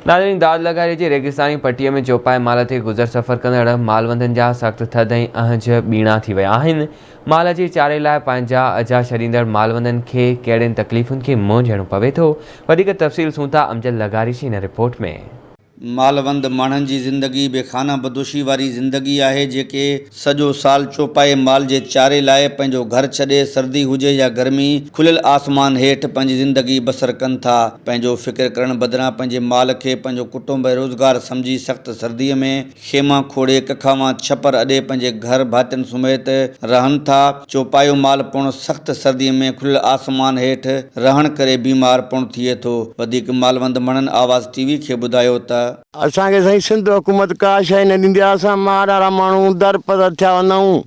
ناظرين داد لغاري جي ريگستاني پٽي ۾ چوپائي مال تي گذر سفر ڪندڙ مالوندن جا سخت ٿڌ ۽ اهنج ٻيڻا ٿي ويا آهن. مال جي چاري لاء پنهنجا اجها ڇڏيندڙ مالوندن کي ڪهڙين تڪليفن کي منهن ڏيڻو پوي ٿو؟ وڌيڪ تفصيل سون ٿا امجد لغاري جي هن رپورٽ ۾. مالوند ماڻهن جي زندگي به خانه بدوشي واري زندگي آهي جيڪي سڄو سال چوپائي مال جي چاري لاء پنهنجو گهر ڇڏي سردي هجي يا گرمي کليل آسمان هيٺ پنهنجي زندگي بسر ڪن ٿا. پنهنجو فڪر ڪرڻ بدران پنهنجي مال کي پنهنجو ڪٽنب ۽ روزگار سمجهي سخت سرديء ۾ خيما کوڙي ڪکاوان ڇپر اڏي پنهنجي گهر ڀاتين سميت رهن ٿا. چوپايو مال پڻ سخت سرديء ۾ کليل آسمان هيٺ رهڻ ڪري بيمار پڻ ٿئي ٿو. وڌيڪ مالوند مڻن آواز ٽي وي کي ٻڌايو ته. اسان کي سائين سنڌ حڪومت ڪا شيء نه ڏيندي آهي اسان مهاڏارا ماڻهو در پدر ٿيا وڃون.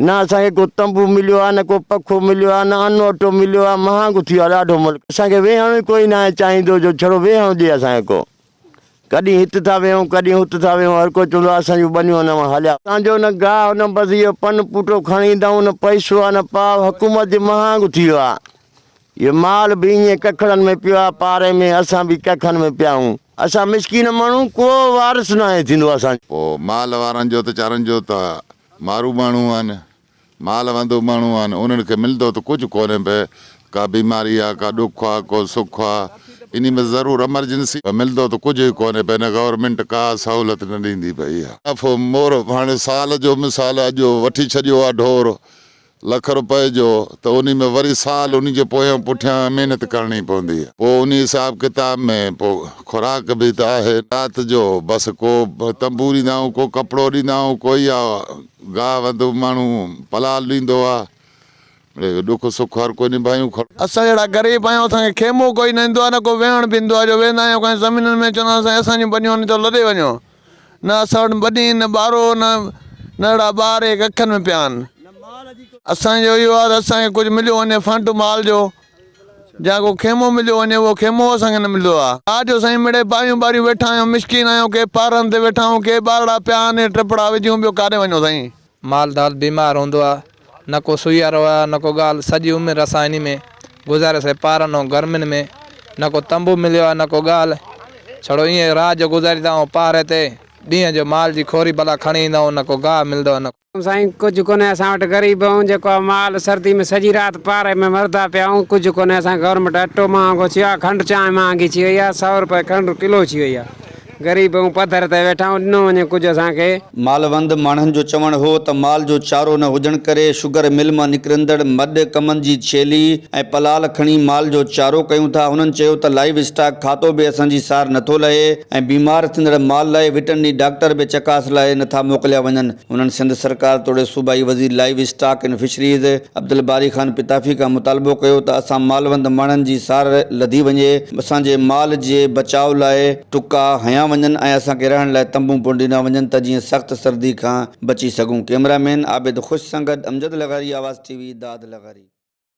نه اسان کي ڪو تنبو مليو آهي نه ڪو پکو مليو آهي نه ان اٽو مليو آهي مهانگو ٿي ويو آهي ڏاڍو ملڪ اسان کي ويهڻ ئي ڪوئي ناهي چاهيندو جو ڇڙو ويهڻ ڏي اسان کي ڪو ڪڏهن هت ٿا ويهون ڪڏهن هت ٿا ويهون هر ڪو چوندو آهي اسان جون ٻنيون ان مان هليا اسان جو نه گاهه نه بس اهو پن پوٽو کڻي ايندا آهيون نه پئسو آهي نه پاء حڪومت جي مهانگو ٿي ويو آهي اهو مال به ائين ڪکڙن ۾ پيو آهي پاري ۾ اسان به ڪکن ۾ پيا آهيون اسان مسڪين ماڻهو ڪو وارث ناهي ٿيندو اسان جو. پوء مال وارن جو ته چارن جو ته مارو ماڻهو آهن، مال وندو ماڻهو آهن، انهن کي ملندو ته ڪجهه ڪونهي به، ڪا بيماري آ، ڪا ڏک آ، ڪو سک آ، انهي ۾ ضرور امرجنسي ملندو ته ڪجهه ئي ڪونهي پئي، نه گورنمينٽ ڪا سهولت نه ڏيندي پئي آ. نفعو مور هاڻي سال جو مثال اڄ وٺي ڇڏيو آ ڍور، لک روپئي جو ته انهي ۾ وري سال انهي جي پويان پٺيان محنت ڪرڻي پوندي. پوء انهي حساب ڪتاب ۾ پوء خوراڪ به ته آهي. رات جو بس ڪو تنبو ڏيندا آهيون، ڪو ڪپڙو ڏيندا آهيون، ڪوئي گاهه وڌ ماڻهو پلال ڏيندو آهي. مڙئي ڏک سک هر ڪوئي نڀايون کڙو. اسان جهڙا غريب آهيون اسان کي خيمو ڪوئي نه ڏيندو آهي نه ڪو ويهڻ به ڏيندو آهي جو ويندا آهيون ڪنهن زمينن ۾ چوندا آهن سائين اسان جون ٻنيون آهن هتان لڏي وڃو. نه اسان وٽ ٻني نه ٻارو نه ننڍڙا ٻار اهي ڪکن ۾ پيا آهن. اسان جو اهو آهي ته اسان کي ڪجهه مليو وڃي فنڊ مال جو يا ڪو خيمو مليو وڃي اهو خيمو اسان کي نه مليو آهي. رات جو سائين مڙئي باهيون ٻاريون ويٺا آهيون مسڪين آهيون ڪي پارن تي ويٺا آهيون ڪي ٻارڙا پيا آهن ٽپڙا وجهون ٻيو ڪاڏي وڃون سائين. مال ڍال بيمار هوندو آ نه ڪو سوئيارو آ نه ڪو ڳالهه سڄي عمر اسان انهي ۾ گذاري سي پارن ۽ گرمين ۾ نه ڪو تنبو مليو آ نه ڪو ڳالهه ڇڙو ائين رات جو گذاريندا آهيون پاري تي ڏينهن جو مال جي کوري بلا کڻي ايندا آهيون نه ڪو گاهه ملندو آ نه سائين ڪجهه ڪونهي اسان وٽ غريب آهيون جيڪو آ مال سردي ۾ سڄي رات پاري ۾ مردا پيا آهيون ڪجهه ڪونهي اسان کي گورنمينٽ اٽو مهانگو ٿي ويو آ کنڊ چانهه مهانگي ٿي وئي آ سئو روپيه کنڊ ڪلو ٿي وئي آ. غريب آهيون پڌر تي ويٺا آهيون ڏنو وڃي ڪجهه اسان کي. مالوند ماڻهن جو چوڻ هو ته مال جو چارو نه هجڻ ڪري شگر مل مان نڪرندڙ مڏ، ڪمند جي ڇيلي ۽ پلال کڻي مال جو چارو ڪيون ٿا. هنن چيو ته لائيو اسٽاڪ کاتو به اسان جي سار نٿو لهي ۽ بيمار ٿيندڙ مال لاء وٽرنري ڊاڪٽر به چڪاس لاء نٿا موڪليا وڃن. هنن سنڌ سرڪار توڙي صوبائي وزير live stock and fisheries Abdulbari Khan Pitafi کان مطالبو ڪيو ته اسان مالوند ماڻهن جي سار لڌي وڃي، اسان جي مال جي بچاء لاء ٽڪا هنيا وڃن ۽ اسان کي رهڻ لاء تنبون پڻ ڏنا وڃن ته جيئن سخت سردي کان بچي سگهون. ڪئميرا مين عابد خوش سان گڏ امجد لغاري آواز ٽي وي داد لغاري.